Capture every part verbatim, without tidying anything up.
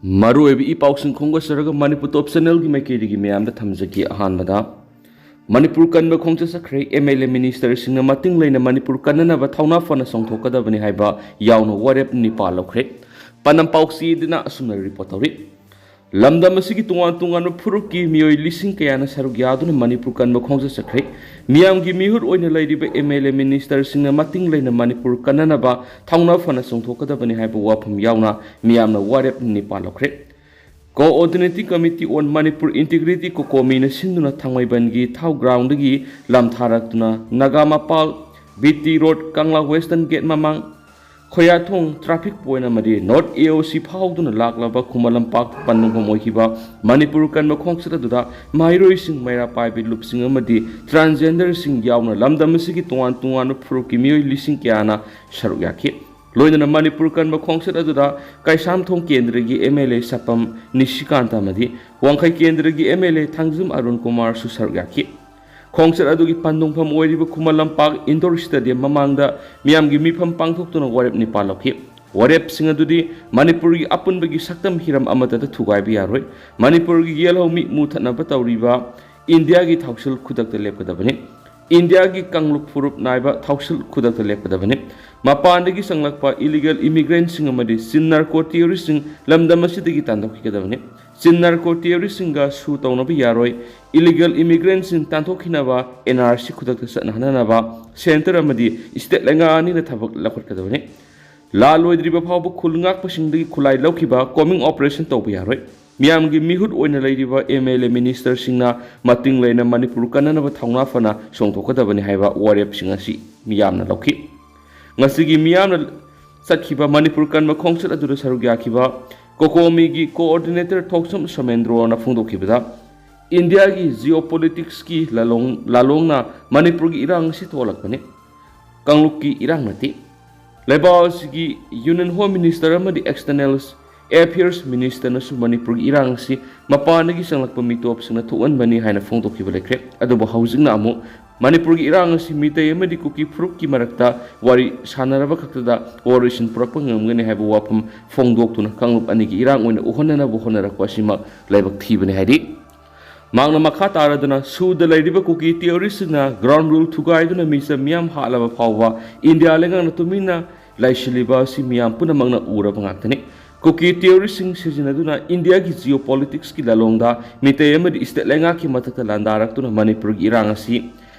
ꯃꯔꯨꯑꯣꯏꯕ ꯏ ꯄꯥꯎꯁꯤꯡ ꯈꯣꯝꯒꯠꯆꯔꯒ ꯃꯅꯤꯄꯨꯔ ꯇꯣꯞ ꯆꯦꯅꯦꯜꯒꯤ ꯃꯥꯏꯀꯩꯗꯒꯤ ꯃꯌꯥꯝꯗ ꯊꯝꯖꯒꯦ꯫ ꯑꯍꯥꯟꯕꯗ, ꯃꯅꯤꯄꯨꯔ ꯀꯟꯕ ꯈꯣꯡꯆꯠ ꯆꯠꯈ꯭ꯔꯦ꯫ ꯑꯦꯝ ꯑꯦꯜ ꯑꯦ ꯃꯤꯅꯤꯁꯇꯔꯁꯤꯡꯅ ꯃꯇꯤꯡ ꯂꯩꯅ ꯃꯅꯤꯄꯨꯔ ꯀꯟꯅꯅꯕ ꯊꯧꯅꯥ ꯐꯅ ꯆꯣꯡꯊꯣꯛꯀꯗꯕꯅꯤ ꯍꯥꯏꯕ ꯌꯥꯎꯅ ꯋꯥꯔꯦꯞ ꯅꯤꯄꯥꯜ ꯂꯧꯈ꯭ꯔꯦ꯫ ꯄꯥꯟꯗꯝ ꯄꯥꯎꯆꯦꯗꯨꯅ ꯑꯁꯨꯝꯅ ꯔꯤꯄꯣꯔꯠ ꯇꯧꯔꯤ꯫ ꯂꯝꯗꯝ ꯑꯁꯤꯒꯤ ꯇꯣꯉꯥꯟ ꯇꯣꯉꯥꯟꯕ ꯐꯨꯔꯨꯞꯀꯤ ꯃꯤꯑꯣꯏ ꯂꯤꯁꯤꯡ ꯀꯌꯥꯅ ꯁꯔꯨꯛ ꯌꯥꯗꯨꯅ ꯃꯅꯤꯄꯨꯔ ꯀꯟꯕ ꯈꯣꯡꯆꯠ ꯆꯠꯈ꯭ꯔꯦ꯫ ꯃꯤꯌꯥꯝꯒꯤ ꯃꯤꯍꯨꯠ ꯑꯣꯏꯅ ꯂꯩꯔꯤꯕ ꯑꯦꯝ ꯑꯦꯜ ꯑꯦ ꯃꯤꯅꯤꯁꯇꯔꯁꯤꯡꯅ ꯃꯇꯤꯡ ꯂꯩꯅ ꯃꯅꯤꯄꯨꯔ ꯀꯟꯅꯅꯕ ꯊꯧꯅꯥ ꯐꯅ ꯆꯣꯡꯊꯣꯛꯀꯗꯕꯅꯤ ꯍꯥꯏꯕ ꯋꯥꯐꯝ ꯌꯥꯎꯅ ꯃꯤꯌꯥꯝꯅ ꯋꯥꯔꯦꯞ ꯅꯤꯄꯥꯜ ꯂꯧꯈ꯭ꯔꯦ꯫ Coordinating Committee on Manipur Integrity, ꯀꯣꯀꯣꯃꯤꯅ ꯁꯤꯟꯗꯨꯅ ꯊꯥꯡꯃꯩꯕꯟꯒꯤ ꯊꯥꯎ ꯒ꯭ꯔꯥꯎꯟꯗꯒꯤ ꯂꯝꯊꯥꯔꯛꯇꯨꯅ ꯅꯥꯒꯥ ꯃꯄꯥꯜ, ꯕꯤ ꯇꯤ ꯔꯣꯗ, ꯀꯪꯂꯥ ꯋꯦꯁꯇꯔꯟ ꯒꯦꯠ ꯃꯃꯥꯡ, ꯈꯣꯌꯥꯊꯣꯡ ꯇ꯭ꯔꯥꯐꯤꯛ ꯄꯣꯏꯟꯠ ꯑꯃꯗꯤ ꯅꯣꯔꯠ ꯑꯦ ꯑꯣ ꯁꯤ ꯐꯥꯎꯗꯨꯅ ꯂꯥꯛꯂꯕ ꯈꯨꯃꯟ ꯂꯝꯄꯥꯛ ꯄꯟꯊꯨꯡꯐꯝ ꯑꯣꯏꯈꯤꯕ ꯃꯅꯤꯄꯨꯔ ꯀꯟꯕ ꯈꯣꯡꯆꯠ ꯑꯗꯨꯗ ꯃꯍꯩꯔꯣꯏꯁꯤꯡ, ꯃꯩꯔꯥ ꯄꯥꯏꯕꯤ ꯂꯨꯞꯁꯤꯡ ꯑꯃꯗꯤ ꯇ꯭ꯔꯥꯟꯁꯖꯦꯟꯗꯔꯁꯤꯡ ꯌꯥꯎꯅ ꯂꯝꯗꯝ ꯑꯁꯤꯒꯤ ꯇꯣꯉꯥꯟ ꯇꯣꯉꯥꯟꯕ ꯐꯨꯔꯨꯞꯀꯤ ꯃꯤꯑꯣꯏ ꯂꯤꯁꯤꯡ ꯀꯌꯥꯅ ꯁꯔꯨꯛ ꯌꯥꯈꯤ꯫ ꯂꯣꯏꯅꯅ ꯃꯅꯤꯄꯨꯔ ꯀꯟꯕ ꯈꯣꯡꯆꯠ ꯑꯗꯨꯗ ꯀꯩꯁꯥꯝꯊꯣꯡ ꯀꯦꯟꯗ꯭ꯔꯒꯤ ꯑꯦꯝ ꯑꯦꯜ ꯑꯦ ꯁꯄꯝ ꯅꯤꯁꯤꯀꯥꯟꯇ ꯑꯃꯗꯤ ꯋꯥꯡꯈꯩ ꯀꯦꯟꯗ꯭ꯔꯒꯤ M L A Thangjam Arun ꯀꯨꯃꯥꯔꯁꯨ ꯁꯔꯨꯛ ꯌꯥꯈꯤ꯫ ꯈꯣꯡꯆꯠ ꯑꯗꯨꯒꯤ ꯄꯟꯊꯨꯡꯐꯝ ꯑꯣꯏꯔꯤꯕ ꯈꯨꯃꯟ ꯂꯝꯄꯥꯛ ꯏꯟꯗꯣꯔ ꯁ꯭ꯇꯦꯗꯤꯌꯝ ꯃꯃꯥꯡꯗ ꯃꯤꯌꯥꯝꯒꯤ ꯃꯤꯐꯝ ꯄꯥꯡꯊꯣꯛꯇꯨꯅ ꯋꯥꯔꯦꯞ ꯅꯤꯄꯥꯜ ꯂꯧꯈꯤ꯫ ꯋꯥꯔꯦꯞꯁꯤꯡ ꯑꯗꯨꯗꯤ ꯃꯅꯤꯄꯨꯔꯒꯤ ꯑꯄꯨꯟꯕꯒꯤ ꯁꯛꯇꯝ ꯍꯤꯔꯝ ꯑꯃꯠꯇꯗ ꯊꯨꯒꯥꯏꯕ ꯌꯥꯔꯣꯏ, ꯃꯅꯤꯄꯨꯔꯒꯤ ꯌꯦꯜꯍꯧ ꯃꯤ ꯃꯨꯊꯠꯅꯕ ꯇꯧꯔꯤꯕ ꯏꯟꯗꯤꯌꯥꯒꯤ ꯊꯧꯁꯤꯜ ꯈꯨꯗꯛꯇ ꯂꯦꯞꯀꯗꯕꯅꯤ, ꯏꯟꯗꯤꯌꯥꯒꯤ ꯀꯥꯡꯂꯨꯞ ꯐꯨꯔꯨꯞ ꯅꯥꯏꯕ ꯊꯧꯁꯤꯜ ꯈꯨꯗꯛꯇ ꯂꯦꯞꯀꯗꯕꯅꯤ, ꯃꯄꯥꯟꯗꯒꯤ ꯆꯪꯂꯛꯄ ꯏꯂꯤꯒꯦꯜ ꯏꯃꯤꯒ꯭ꯔꯦꯟꯠꯁꯤꯡ ꯑꯃꯗꯤ ꯆꯤꯟ ꯅꯥꯔꯀꯣ ꯇꯦꯔꯣꯔꯤꯁ꯭ꯠꯁꯤꯡ ꯂꯝꯗꯝ ꯑꯁꯤꯗꯒꯤ ꯇꯥꯟꯊꯣꯛꯈꯤꯒꯗꯕꯅꯤ꯫ ꯆꯤꯟ ꯅꯥꯔꯀꯣ ꯇꯦꯔꯣꯔꯤꯁ꯭ꯠꯁꯤꯡꯒ ꯁꯨ ꯇꯧꯅꯕ ꯌꯥꯔꯣꯏ꯫ ꯏꯂꯤꯒꯦꯜ ꯏꯃꯤꯒ꯭ꯔꯦꯟꯠꯁꯤꯡ ꯇꯥꯟꯊꯣꯛꯈꯤꯅꯕ ꯑꯦꯟ ꯑꯥꯔ ꯁꯤ ꯈꯨꯗꯛꯇ ꯆꯠꯅꯍꯟꯅꯅꯕ ꯁꯦꯟꯇꯔ ꯑꯃꯗꯤ ꯁ꯭ꯇꯦꯠ ꯂꯩꯉꯥꯛ ꯑꯅꯤꯅ ꯊꯕꯛ ꯂꯧꯈꯠꯀꯗꯕꯅꯤ꯫ ꯂꯥꯜ ꯂꯣꯏꯗ꯭ꯔꯤꯕ ꯐꯥꯎꯕ ꯈꯨꯜ ꯉꯥꯛꯄꯁꯤꯡꯗꯒꯤ ꯈꯨꯠꯂꯥꯏ ꯂꯧꯈꯤꯕ, ꯀꯣꯝꯕꯤꯡ ꯑꯣꯄꯔꯦꯁꯟ ꯇꯧꯕ ꯌꯥꯔꯣꯏ꯫ ꯃꯤꯌꯥꯝꯒꯤ ꯃꯤꯍꯨꯠ ꯑꯣꯏꯅ ꯂꯩꯔꯤꯕ ꯑꯦꯝ ꯑꯦꯜ ꯑꯦ ꯃꯤꯅꯤꯁꯇꯔꯁꯤꯡꯅ ꯃꯇꯤꯡ ꯂꯩꯅ ꯃꯅꯤꯄꯨꯔ ꯀꯟꯅꯅꯕ ꯊꯧꯅꯥ ꯐꯅ ꯆꯣꯡꯊꯣꯛꯀꯗꯕꯅꯤ ꯍꯥꯏꯕ ꯋꯥꯔꯦꯞꯁꯤꯡ ꯑꯁꯤ ꯃꯤꯌꯥꯝꯅ ꯂꯧꯈꯤ꯫ ꯉꯁꯤꯒꯤ ꯃꯤꯌꯥꯝꯅ ꯆꯠꯈꯤꯕ ꯃꯅꯤꯄꯨꯔ ꯀꯟꯕ ꯈꯣꯡꯆꯠ ꯑꯗꯨꯗ ꯁꯔꯨꯛ ꯌꯥꯈꯤꯕ ꯀꯣꯀꯣꯃꯤꯒꯤ ꯀꯣꯑꯣꯔꯗꯤꯅꯦꯇꯔ ꯊꯣꯛꯆꯝ ꯁꯣꯃꯦꯟꯗ꯭ꯔꯣꯅ ꯐꯣꯡꯗꯣꯛꯈꯤꯕꯗ, ꯏꯟꯗꯤꯌꯥꯒꯤ ꯖꯤꯑꯣꯄꯣꯂꯤꯇꯤꯛꯁꯀꯤ ꯂꯥꯂꯣꯡ-, ꯂꯥꯂꯣꯡꯅ ꯃꯅꯤꯄꯨꯔꯒꯤ ꯏꯔꯥꯡ ꯑꯁꯤ ꯊꯣꯛꯍꯜꯂꯛꯄꯅꯤ꯫ ꯀꯥꯡꯂꯨꯞꯀꯤ ꯏꯔꯥꯡ ꯅꯠꯇꯦ꯫ ꯂꯩꯕꯥꯛ ꯑꯁꯤꯒꯤ ꯌꯨꯅꯤꯌꯟ ꯍꯣꯝ ꯃꯤꯅꯤꯁꯇꯔ ꯑꯃꯗꯤ ꯑꯦꯛꯁꯇꯔꯅꯦꯜ ꯑꯦꯐꯤꯌꯔꯁ ꯃꯤꯅꯤꯁꯇꯔꯅꯁꯨ ꯃꯅꯤꯄꯨꯔꯒꯤ ꯏꯔꯥꯡ ꯑꯁꯤ ꯃꯄꯥꯟꯗꯒꯤ ꯆꯪꯂꯛꯄ ꯃꯤꯇꯣꯞꯁꯤꯡꯅ ꯊꯣꯛꯍꯟꯕꯅꯤ ꯍꯥꯏꯅ ꯐꯣꯡꯗꯣꯛꯈꯤꯕ ꯂꯩꯈ꯭ꯔꯦ꯫ ꯑꯗꯨꯕꯨ ꯍꯧꯖꯤꯛꯅ ꯑꯃꯨꯛ ꯃꯅꯤꯄꯨꯔꯒꯤ ꯏꯔꯥꯡ ꯑꯁꯤ ꯃꯤꯇꯩ ꯑꯃꯗꯤ ꯀꯨꯀꯤ ꯐꯨꯔꯨꯞꯀꯤ ꯃꯔꯛꯇ ꯋꯥꯔꯤ ꯁꯥꯟꯅꯔꯕ ꯈꯛꯇꯗ resolution ꯄꯨꯔꯛꯄ ꯉꯝꯒꯅꯤ ꯍꯥꯏꯕ ꯋꯥꯐꯝ ꯐꯣꯡꯗꯣꯛꯇꯨꯅ ꯀꯥꯡꯂꯨꯞ ꯑꯅꯤꯒꯤ ꯏꯔꯥꯡ ꯑꯣꯏꯅ ꯎꯍꯟꯅꯅꯕ ꯍꯣꯠꯅꯔꯛꯄ ꯑꯁꯤꯃꯛ ꯂꯥꯏꯕꯛ ꯊꯤꯕꯅꯤ ꯍꯥꯏꯔꯤ꯫ ꯃꯍꯥꯛꯅ ꯃꯈꯥ ꯇꯥꯔꯗꯨꯅ, ꯁꯨꯗ ꯂꯩꯔꯤꯕ ꯀꯨꯀꯤ terroristꯁꯤꯡꯅ ground rule ꯊꯨꯒꯥꯏꯗꯨꯅ ꯃꯤꯆꯝ ꯃꯤꯌꯥꯝ ꯍꯥꯠꯂꯕ ꯐꯥꯎꯕ ꯏꯟꯗꯤꯌꯥ ꯂꯩꯉꯥꯛꯅ ꯇꯨꯃꯤꯟꯅ ꯂꯩꯁꯤꯜꯂꯤꯕ ꯑꯁꯤ ꯃꯤꯌꯥꯝ ꯄꯨꯝꯅꯃꯛꯅ ꯎꯔꯕ ꯉꯥꯛꯇꯅꯤ꯫ ꯀꯨꯀꯤ terroristꯁꯤꯡ ꯁꯤꯖꯤꯟꯅꯗꯨꯅ ꯏꯟꯗꯤꯌꯥꯒꯤ geopoliticsꯀꯤ ꯂꯥꯂꯣꯡꯗ ꯃꯤꯇꯩ ꯑꯃꯗꯤ state ꯂꯩꯉꯥꯛꯀꯤ ꯃꯊꯛꯇ ꯂꯥꯟꯗꯥꯔꯛꯇꯨꯅ ꯃꯅꯤꯄꯨꯔꯒꯤ ꯏꯔꯥꯡ ꯑꯁꯤ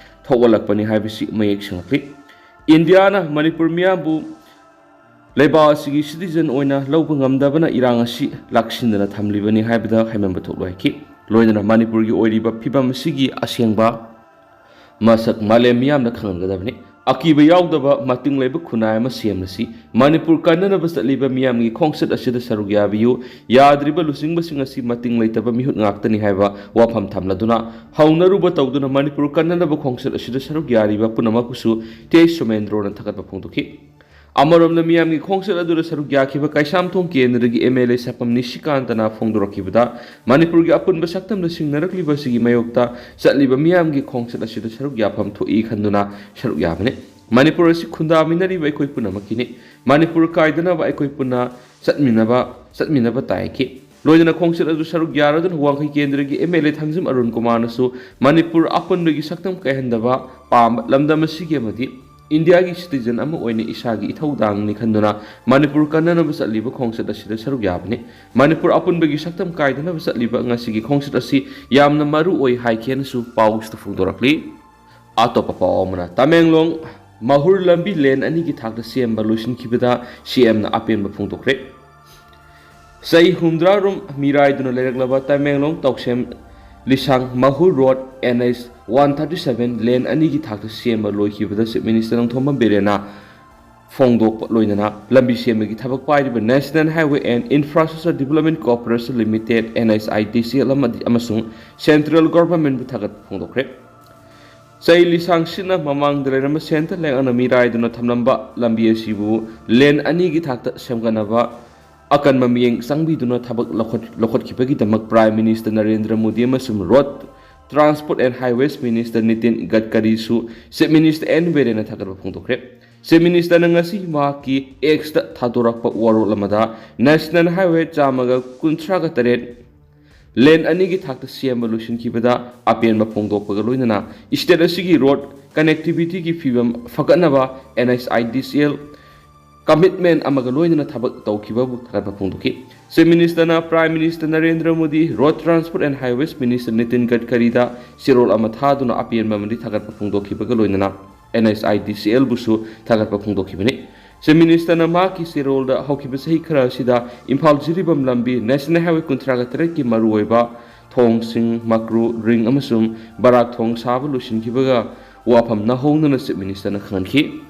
ꯊꯣꯛꯍꯜꯂꯛꯄꯅꯤ ꯍꯥꯏꯕꯁꯤ ꯃꯌꯦꯛ ꯁꯦꯡꯂꯛꯂꯤ꯫ ꯏꯟꯗꯤꯌꯥꯅ ꯃꯅꯤꯄꯨꯔ ꯃꯤꯌꯥꯝꯕꯨ ꯂꯩꯕꯥꯛ ꯑꯁꯤꯒꯤ citizen ꯑꯣꯏꯅ ꯂꯧꯕ ꯉꯝꯗꯕꯅ ꯏꯔꯥꯡ ꯑꯁꯤ ꯂꯥꯛꯁꯤꯟꯗꯅ ꯊꯝꯂꯤꯕꯅꯤ ꯍꯥꯏꯕꯗ ꯍꯥꯏꯃꯟꯕ ꯊꯣꯛꯂꯣꯏꯈꯤ꯫ ꯂꯣꯏꯅꯅ ꯃꯅꯤꯄꯨꯔꯒꯤ ꯑꯣꯏꯔꯤꯕ ꯐꯤꯕꯝ ꯑꯁꯤꯒꯤ ꯑꯁꯦꯡꯕ ꯃꯁꯛ ꯃꯥꯂꯦꯝ ꯃꯤꯌꯥꯝꯅ ꯈꯪꯍꯟꯒꯗꯕꯅꯤ꯫ ꯑꯀꯤꯕ ꯌꯥꯎꯗꯕ ꯃꯇꯤꯡ ꯂꯩꯕ ꯈꯨꯟꯅꯥꯏ ꯑꯃ ꯁꯦꯝꯂꯁꯤ꯫ ꯃꯅꯤꯄꯨꯔ ꯀꯟꯅꯅꯕ ꯆꯠꯂꯤꯕ ꯃꯤꯌꯥꯝꯒꯤ ꯈꯣꯡꯆꯠ ꯑꯁꯤꯗ ꯁꯔꯨꯛ ꯌꯥꯕꯤꯌꯨ꯫ ꯌꯥꯗ꯭ꯔꯤꯕ ꯂꯨꯆꯤꯡꯕꯁꯤꯡ ꯑꯁꯤ ꯃꯇꯤꯡ ꯂꯩꯇꯕ ꯃꯤꯍꯨꯠ ꯉꯥꯛꯇꯅꯤ ꯍꯥꯏꯕ ꯋꯥꯐꯝ ꯊꯝꯂꯗꯨꯅ, ꯍꯧꯅꯔꯨꯕ ꯇꯧꯗꯨꯅ ꯃꯅꯤꯄꯨꯔ ꯀꯟꯅꯅꯕ ꯈꯣꯡꯆꯠ ꯑꯁꯤꯗ ꯁꯔꯨꯛ ꯌꯥꯔꯤꯕ ꯄꯨꯝꯅꯃꯛꯄꯨꯁꯨ ꯇꯦ ꯁꯣꯃꯦꯟꯗ꯭ꯔꯣꯅ ꯊꯥꯒꯠꯄ ꯐꯣꯡꯗꯣꯛꯈꯤ꯫ ꯑꯃꯔꯣꯝꯗ, ꯃꯤꯌꯥꯝꯒꯤ ꯈꯣꯡꯆꯠ ꯑꯗꯨꯗ ꯁꯔꯨꯛ ꯌꯥꯈꯤꯕ ꯀꯩꯁꯥꯝꯊꯣꯡ ꯀꯦꯟꯗ꯭ꯔꯒꯤ MLA ꯁꯥꯄꯝ ꯅꯤꯁꯤꯀꯥꯟꯇꯅ ꯐꯣꯡꯗꯣꯔꯛꯈꯤꯕꯗ, ꯃꯅꯤꯄꯨꯔꯒꯤ ꯑꯄꯨꯟꯕ ꯁꯛꯇꯝꯗ ꯁꯤꯡꯅꯔꯛꯂꯤꯕ ꯑꯁꯤꯒꯤ ꯃꯥꯌꯣꯛꯇ ꯆꯠꯂꯤꯕ ꯃꯤꯌꯥꯝꯒꯤ ꯈꯣꯡꯆꯠ ꯑꯁꯤꯗ ꯁꯔꯨꯛ ꯌꯥꯐꯝ ꯊꯣꯛꯏ ꯈꯟꯗꯨꯅ ꯁꯔꯨꯛ ꯌꯥꯕꯅꯤ꯫ ꯃꯅꯤꯄꯨꯔ ꯑꯁꯤ ꯈꯨꯟꯗꯥꯃꯤꯟꯅꯔꯤꯕ ꯑꯩꯈꯣꯏ ꯄꯨꯝꯅꯃꯛꯀꯤꯅꯤ꯫ ꯃꯅꯤꯄꯨꯔ ꯀꯥꯏꯗꯅꯕ ꯑꯩꯈꯣꯏ ꯄꯨꯟꯅ ꯆꯠꯃꯤꯟꯅꯕ, ꯆꯠꯃꯤꯟꯅꯕ ꯇꯥꯏꯈꯤ꯫ ꯂꯣꯏꯅꯅ ꯈꯣꯡꯆꯠ ꯑꯗꯨ ꯁꯔꯨꯛ ꯌꯥꯔꯗꯨꯅ ꯋꯥꯡꯈꯩ ꯀꯦꯟꯗ꯭ꯔꯒꯤ MLA ꯊꯥꯡꯖꯝ ꯑꯔꯨꯟ ꯀꯨꯃꯥꯔꯅꯁꯨ ꯃꯅꯤꯄꯨꯔ ꯑꯄꯨꯟꯕꯒꯤ ꯁꯛꯇꯝ ꯀꯥꯏꯍꯟꯗꯕ ꯄꯥꯝꯕ, ꯂꯝꯗꯝ ꯑꯁꯤꯒꯤ ꯑꯃꯗꯤ ꯏꯟꯗꯤꯌꯥꯒꯤ citizen ꯑꯃ ꯑꯣꯏꯅ ꯏꯁꯥꯒꯤ ꯏꯊꯧꯗꯥꯡꯅꯤ ꯈꯟꯗꯨꯅ ꯃꯅꯤꯄꯨꯔ ꯀꯟꯅꯅꯕ ꯆꯠꯂꯤꯕ ꯈꯣꯡꯆꯠ ꯑꯁꯤꯗ ꯁꯔꯨꯛ ꯌꯥꯕꯅꯤ꯫ ꯃꯅꯤꯄꯨꯔ ꯑꯄꯨꯟꯕꯒꯤ ꯁꯛꯇꯝ ꯀꯥꯏꯗꯅꯕ ꯆꯠꯂꯤꯕ ꯉꯁꯤꯒꯤ ꯈꯣꯡꯆꯠ ꯑꯁꯤ ꯌꯥꯝꯅ ꯃꯔꯨ ꯑꯣꯏ ꯍꯥꯏꯈꯤꯅꯁꯨ ꯄꯥꯎꯁꯤꯗ ꯐꯣꯡꯗꯣꯔꯛꯂꯤ꯫ ꯑꯇꯣꯞꯄ ꯄꯥꯎ ꯑꯃꯅ, ꯇꯃꯦꯡꯂꯣꯡ ꯃꯍꯨꯔ ꯂꯝꯕꯤ lane ꯑꯅꯤꯒꯤ ꯊꯥꯛꯇ ꯁꯦꯝꯕ ꯂꯣꯏꯁꯤꯟꯈꯤꯕꯗ CMꯅ ꯑꯄꯦꯟꯕ ꯐꯣꯡꯗꯣꯛꯈ꯭ꯔꯦ꯫ ꯆꯍꯤ ꯍꯨꯝꯗ꯭ꯔꯥ ꯔꯣꯝ ꯃꯤꯔꯥꯏꯗꯨꯅ ꯂꯩꯔꯛꯂꯕ Tamenglong ꯇꯧꯁꯦꯝ ꯂꯤꯁꯥꯡ ꯃꯍꯨꯔ road NH one thirty seven lane ꯑꯅꯤꯒꯤ ꯊꯥꯛꯇ ꯁꯦꯝꯕ ꯂꯣꯏꯈꯤꯕꯗ Chief Minister ꯅꯣꯡꯊꯣꯝꯕꯝ ꯕꯤꯔꯦꯟꯅ ꯐꯣꯡꯗꯣꯛꯄ ꯂꯣꯏꯅꯅ ꯂꯝꯕꯤ ꯁꯦꯝꯕꯒꯤ ꯊꯕꯛ ꯄꯥꯏꯔꯤꯕ National Highway and Infrastructure Development Corporation Limited, NHIDCL, ꯑꯃꯗꯤ, ꯑꯃꯁꯨꯡ Central Governmentꯕꯨ ꯊꯥꯒꯠꯄ ꯐꯣꯡꯗꯣꯛꯈ꯭ꯔꯦ꯫ ꯆꯍꯤ ꯂꯤꯁꯥꯡ ꯁꯤꯠꯅ ꯃꯃꯥꯡꯗ ꯂꯩꯔꯝꯕ centre ꯂꯩꯉꯥꯛꯅ ꯃꯤꯔꯥꯏꯗꯨꯅ ꯊꯝꯂꯝꯕ ꯂꯝꯕꯤ ꯑꯁꯤꯕꯨ lane ꯑꯅꯤꯒꯤ ꯊꯥꯛꯇ ꯁꯦꯝꯒꯠꯅꯕ ꯑꯀꯟꯕ ꯃꯤꯠꯌꯦꯡ ꯆꯪꯕꯤꯗꯨꯅ ꯊꯕꯛ ꯂꯧꯈꯠ-, ꯂꯧꯈꯠꯈꯤꯕꯒꯤꯗꯃꯛ Prime Minister ꯅꯔꯦꯟꯗ꯭ꯔ ꯃꯣꯗꯤ ꯑꯃꯁꯨꯡ road Transport and Highways Minister Nitin Gadkariꯁꯨ Chief Minister N ꯕꯤꯔꯦꯟꯅ ꯊꯥꯒꯠꯄ ꯐꯣꯡꯗꯣꯛꯈ꯭ꯔꯦ꯫ Chief Ministerꯅ ꯉꯁꯤ ꯃꯍꯥꯛꯀꯤ Xꯇ ꯊꯥꯗꯣꯔꯛꯄ ꯋꯥꯔꯣꯜ ꯑꯃꯗ National Highway ꯆꯥꯝꯃꯒ ꯀꯨꯟꯊ꯭ꯔꯥꯒ ꯇꯔꯦꯠ ꯂꯦꯟ ꯑꯅꯤꯒꯤ ꯊꯥꯛꯇ ꯁꯦꯝꯕ ꯂꯣꯏꯁꯤꯟꯈꯤꯕꯗ ꯑꯄꯦꯟꯕ ꯐꯣꯡꯗꯣꯛꯄꯒ ꯂꯣꯏꯅꯅ state ꯑꯁꯤꯒꯤ road connectivityꯒꯤ ꯐꯤꯕꯝ ꯐꯒꯠꯅꯕ NHIDCL commitment ꯑꯃꯒ ꯂꯣꯏꯅꯅ ꯊꯕꯛ ꯇꯧꯈꯤꯕꯕꯨ ꯊꯥꯒꯠꯄ ꯐꯣꯡꯗꯣꯛꯈꯤ꯫ Chief Ministerꯅ Prime Minister Narendra Modi, Road Transport and Highways Minister Nitin ꯒꯗꯀꯔꯤꯗ ꯆꯦꯔꯣꯜ ꯑꯃ ꯊꯥꯗꯨꯅ ꯑꯄꯦꯟꯕ ꯑꯃꯗꯤ ꯊꯥꯒꯠꯄ ꯐꯣꯡꯗꯣꯛꯈꯤꯕꯒ ꯂꯣꯏꯅꯅ NHIDCLꯕꯨꯁꯨ ꯊꯥꯒꯠꯄ ꯐꯣꯡꯗꯣꯛꯈꯤꯕꯅꯤ꯫ Chief Ministerꯅ ꯃꯍꯥꯛꯀꯤ ꯆꯦꯔꯣꯜꯗ ꯍꯧꯈꯤꯕ ꯆꯍꯤ ꯈꯔ ꯑꯁꯤꯗ ꯏꯝꯐꯥꯜ ꯖꯤꯔꯤꯕꯥꯝ ꯂꯝꯕꯤ National Highway ꯀꯨꯟꯊ꯭ꯔꯥꯒ ꯇꯔꯦꯠꯀꯤ ꯃꯔꯨꯑꯣꯏꯕ ꯊꯣꯡꯁꯤꯡ, ꯃꯀ꯭ꯔꯨ, ꯔꯤꯡ ꯑꯃꯁꯨꯡ ꯕꯔꯥꯛ ꯊꯣꯡ ꯁꯥꯕ ꯂꯣꯏꯁꯤꯟꯈꯤꯕꯒ ꯋꯥꯐꯝ ꯅꯍꯧꯗꯨꯅ Chief Ministerꯅ ꯈꯪꯍꯟꯈꯤ꯫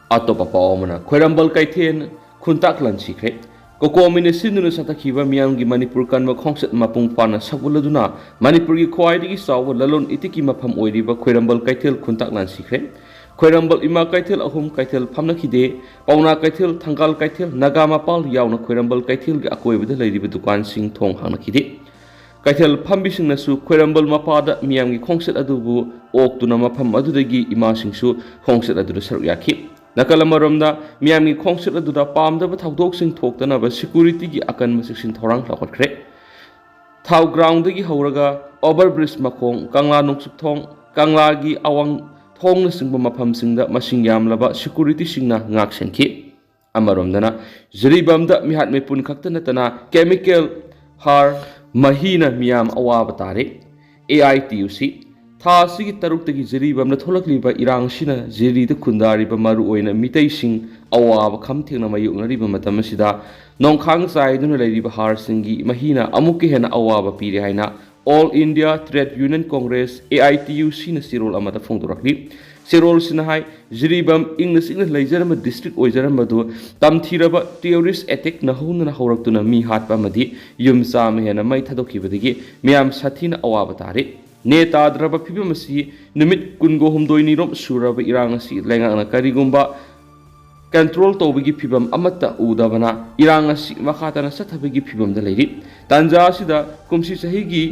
ꯑꯇꯣꯞꯄ ꯄꯥꯎ ꯑꯃꯅ, ꯈ꯭ꯋꯥꯏꯔꯝꯕꯜ ꯀꯩꯊꯦꯜ ꯈꯨꯟꯇꯥꯛ ꯂꯥꯟꯁꯤꯈ꯭ꯔꯦ꯫ ꯀꯣꯀꯣꯃꯤꯅ ꯁꯤꯟꯗꯨꯅ ꯆꯠꯊꯈꯤꯕ ꯃꯤꯌꯥꯝꯒꯤ ꯃꯅꯤꯄꯨꯔ ꯀꯟꯕ ꯈꯣꯡꯆꯠ ꯃꯄꯨꯡ ꯐꯥꯅ ꯁꯧꯒꯠꯂꯗꯨꯅ ꯃꯅꯤꯄꯨꯔꯒꯤ ꯈ꯭ꯋꯥꯏꯗꯒꯤ ꯆꯥꯎꯕ ꯂꯂꯣꯟ ꯏꯇꯤꯛꯀꯤ ꯃꯐꯝ ꯑꯣꯏꯔꯤꯕ ꯈ꯭ꯋꯥꯏꯔꯝꯕꯜ ꯀꯩꯊꯦꯜ ꯈꯨꯟꯇꯥꯛ ꯂꯥꯟꯁꯤꯈ꯭ꯔꯦ꯫ ꯈ꯭ꯋꯥꯏꯔꯝꯕꯜ ꯏꯃꯥ ꯀꯩꯊꯦꯜ ꯑꯍꯨꯝ ꯀꯩꯊꯦꯜ ꯐꯝꯅꯈꯤꯗꯦ꯫ ꯄꯥꯎꯅꯥ ꯀꯩꯊꯦꯜ, ꯊꯪꯒꯥꯜ ꯀꯩꯊꯦꯜ, ꯅꯥꯒꯥ ꯃꯄꯥꯜ ꯌꯥꯎꯅ ꯈ꯭ꯋꯥꯏꯔꯝꯕꯜ ꯀꯩꯊꯦꯜꯒꯤ ꯑꯀꯣꯏꯕꯗ ꯂꯩꯔꯤꯕ ꯗꯨꯀꯥꯟꯁꯤꯡ ꯊꯣꯡ ꯍꯥꯡꯅꯈꯤꯗꯦ꯫ ꯀꯩꯊꯦꯜ ꯐꯝꯕꯤꯁꯤꯡꯅꯁꯨ ꯈ꯭ꯋꯥꯏꯔꯝꯕꯜ ꯃꯄꯥꯗ ꯃꯤꯌꯥꯝꯒꯤ ꯈꯣꯡꯆꯠ ꯑꯗꯨꯕꯨ ꯑꯣꯛꯇꯨꯅ ꯃꯐꯝ ꯑꯗꯨꯗꯒꯤ ꯏꯃꯥꯁꯤꯡꯁꯨ ꯈꯣꯡꯆꯠ ꯑꯗꯨꯗ ꯁꯔꯨꯛ ꯌꯥꯈꯤ꯫ ꯅꯥꯀꯜ ꯑꯃꯔꯣꯝꯗ, ꯃꯤꯌꯥꯝꯒꯤ ꯈꯣꯡꯆꯠ ꯑꯗꯨꯗ ꯄꯥꯝꯗꯕ ꯊꯧꯗꯣꯛꯁꯤꯡ ꯊꯣꯛꯇꯅꯕ securityꯒꯤ ꯑꯀꯟꯕ ꯆꯦꯛꯁꯤꯟ ꯊꯧꯔꯥꯡ ꯂꯧꯈꯠꯈ꯭ꯔꯦ꯫ ꯊꯥꯎ ꯒ꯭ꯔꯥꯎꯟꯗꯒꯤ ꯍꯧꯔꯒ over bridge ꯃꯈꯣꯡ, ꯀꯪꯂꯥ ꯅꯣꯡꯆꯨꯞ ꯊꯣꯡ, ꯀꯪꯂꯥꯒꯤ ꯑꯋꯥꯡ ꯊꯣꯡꯅꯆꯤꯡꯕ ꯃꯐꯝꯁꯤꯡꯗ ꯃꯁꯤꯡ ꯌꯥꯝꯂꯕ securityꯁꯤꯡꯅ ꯉꯥꯛ ꯁꯦꯟꯈꯤ꯫ ꯑꯃꯔꯣꯝꯗꯅ, ꯖꯤꯔꯤꯕꯥꯝꯗ ꯃꯤꯍꯥꯠ ꯃꯤꯄꯨꯟ ꯈꯛꯇ ꯅꯠꯇꯅ chemical ꯍꯥꯔ ꯃꯍꯤꯅ ꯃꯤꯌꯥꯝ ꯑꯋꯥꯕ ꯇꯥꯔꯦ꯫ AITUC, ꯊꯥ ꯑꯁꯤꯒꯤ ꯇꯔꯨꯛꯇꯒꯤ ꯖꯤꯔꯤꯕꯥꯝꯗ ꯊꯣꯛꯂꯛꯂꯤꯕ ꯏꯔꯥꯡ ꯑꯁꯤꯅ ꯖꯤꯔꯤꯗ ꯈꯨꯟꯗꯥꯔꯤꯕ ꯃꯔꯨꯑꯣꯏꯅ ꯃꯤꯇꯩꯁꯤꯡ ꯑꯋꯥꯕ ꯈꯝ ꯊꯦꯡꯅ ꯃꯥꯌꯣꯛꯅꯔꯤꯕ ꯃꯇꯝ ꯑꯁꯤꯗ ꯅꯣꯡꯈꯥꯡ ꯆꯥꯏꯗꯨꯅ ꯂꯩꯔꯤꯕ ꯍꯥꯔꯁꯤꯡꯒꯤ ꯃꯍꯤꯅ ꯑꯃꯨꯛꯀ ꯍꯦꯟꯅ ꯑꯋꯥꯕ ꯄꯤꯔꯦ ꯍꯥꯏꯅ All India Trade Union Congress, AITUCꯅ ꯆꯦꯔꯣꯜ ꯑꯃꯗ ꯐꯣꯡꯗꯣꯔꯛꯂꯤ꯫ ꯆꯦꯔꯣꯜꯁꯤꯅ ꯍꯥꯏ, ꯖꯤꯔꯤꯕꯥꯝ ꯏꯪꯅ ꯆꯤꯛꯅ ꯂꯩꯖꯔꯝꯕ district ꯑꯣꯏꯖꯔꯝꯕꯗꯨ ꯇꯝꯊꯤꯔꯕ terrorist attackꯅ ꯍꯧꯅꯅ ꯍꯧꯔꯛꯇꯨꯅ ꯃꯤ ꯍꯥꯠꯄ ꯑꯃꯗꯤ ꯌꯨꯝ ꯆꯥꯝꯃ ꯍꯦꯟꯅ ꯃꯩ ꯊꯥꯗꯣꯛꯈꯤꯕꯗꯒꯤ ꯃꯤꯌꯥꯝ ꯁꯥꯊꯤꯅ ꯑꯋꯥꯕ ꯇꯥꯔꯦ꯫ ꯅꯦ ꯇꯥꯗ꯭ꯔꯕ ꯐꯤꯕꯝ ꯑꯁꯤ ꯅꯨꯃꯤꯠ ꯀꯨꯟꯒ ꯍꯨꯝꯗꯣꯏꯅꯤꯔꯣꯝ ꯁꯨꯔꯕ ꯏꯔꯥꯡ ꯑꯁꯤ ꯂꯩꯉꯥꯛꯅ ꯀꯔꯤꯒꯨꯝꯕ control ꯇꯧꯕꯒꯤ ꯐꯤꯕꯝ ꯑꯃꯠꯇ ꯎꯗꯕꯅ ꯏꯔꯥꯡ ꯑꯁꯤ ꯃꯈꯥ ꯇꯥꯅ ꯆꯠꯊꯕꯒꯤ ꯐꯤꯕꯝꯗ ꯂꯩꯔꯤ꯫ ꯇꯥꯟꯖꯥ ꯑꯁꯤꯗ ꯀꯨꯝꯁꯤ ꯆꯍꯤꯒꯤ